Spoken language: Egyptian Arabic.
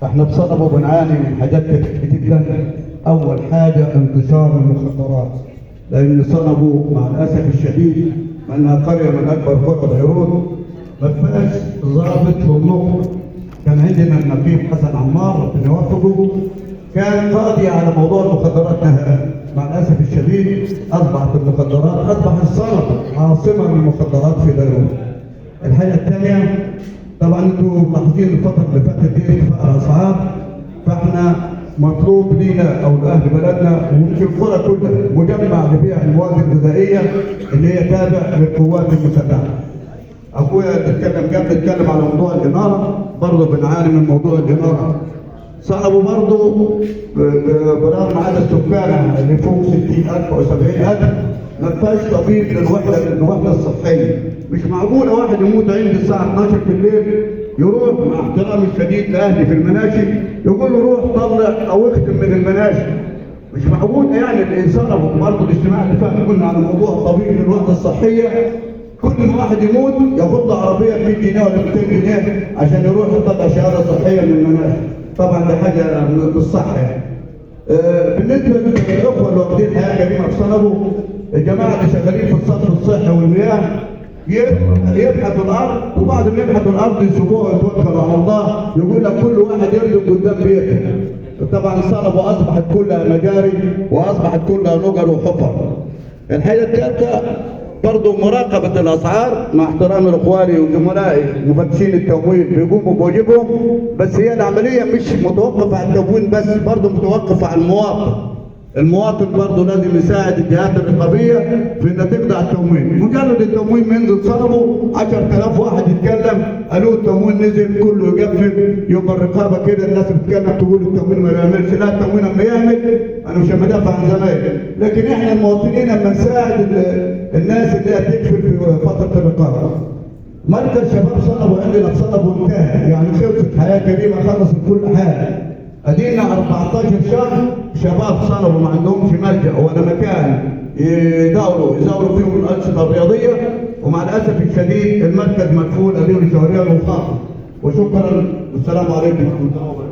احنا بصنبو بنعاني من حاجات كتير جدا. اول حاجة انتشار المخدرات، لان صنبو مع الاسف الشديد انها قرية من اكبر قرى بيروت ما فيهاش ضابط في النقطة. كان عندنا النقيب حسن عمار ربنا يوفقه، كان قاضي على موضوع المخدرات نهائي. مع الاسف الشديد اصبحت المخدرات، اصبح الصنبو عاصمة للمخدرات في بيروت. الحاجة الثانية طبعا انتم ملاحظين الفترة اللي فاتت دي ارتفاع الاسعار، فاحنا مطلوب لينا او لاهل بلدنا ويمكن القرى كلها مجمع لبيع المواد الغذائية اللي هي تابع للقوات المسلحة. اخويا اللي اتكلم قبل اتكلم على موضوع الاناره، برضه بنعاني من موضوع الاناره. صعبوا برضه برغم عدد سكانها اللي فوق 60,000 او 70,000 ما فيهاش طبيب للوحدة الصحية. مش معقولة واحد يموت عندي الساعة 12 بالليل يروح، مع احترامي الشديد لاهلي في المناشي، يقول له روح طلع او اختم من المناشي. مش معقول يعني الانسان. برضه الاجتماع اللي فات قلنا على موضوع الطبيب للوحدة الصحية، كل ما واحد يموت ياخد له عربية ب 100 جنيه ولا 200 جنيه عشان يروح يطلع شهادة صحية من المناشي. طبعا ده حاجة مش صح يعني. بالنسبة للاخوة اللي واخدين حياة كريمة في صنبو، الجماعة اللي شغالين في الصرف الصحي والمياه يبحثوا الارض، وبعد ما يبحثوا الارض يسيبوها ويتوكلوا على الله. يقول لك كل واحد يردم قدام بيته. طبعا صنبو اصبحت كلها مجاري واصبحت كلها نجر وحفر. الحاجة الثالثة برضه مراقبة الأسعار، مع احترامي لإخواني وزملائي مفتشين التموين بيقوموا بواجبهم، بس هي العملية مش متوقفة على التموين بس، برضه متوقفة على المواطن. المواطن برضه لازم يساعد الجهات الرقابية في إنها تخضع التموين. مجرد التموين ما ينزل صنبه 10,000 واحد يتكلم قالوا التموين نزل كله يقفل، يبقى الرقابة كده الناس بتتكلم تقول التموين ما بيعملش. لا، التموين لما يعمل أنا مش بدافع عن زمايلي، لكن إحنا المواطنين لما نساعد الناس اللي هي تقفل في فترة الرقابة. مركز شباب صنبو عندنا في صنبو انتهى، يعني خلصت حياة كريمة، خلصت كل حاجة. ادينا 14 شهر شباب صنبو ما عندهمش ملجأ ولا مكان يزاولوا فيهم الأنشطة الرياضية، ومع الأسف الشديد المركز مقفول اديله شهرين وخاطر. وشكرا والسلام عليكم ورحمة الله وبركاته.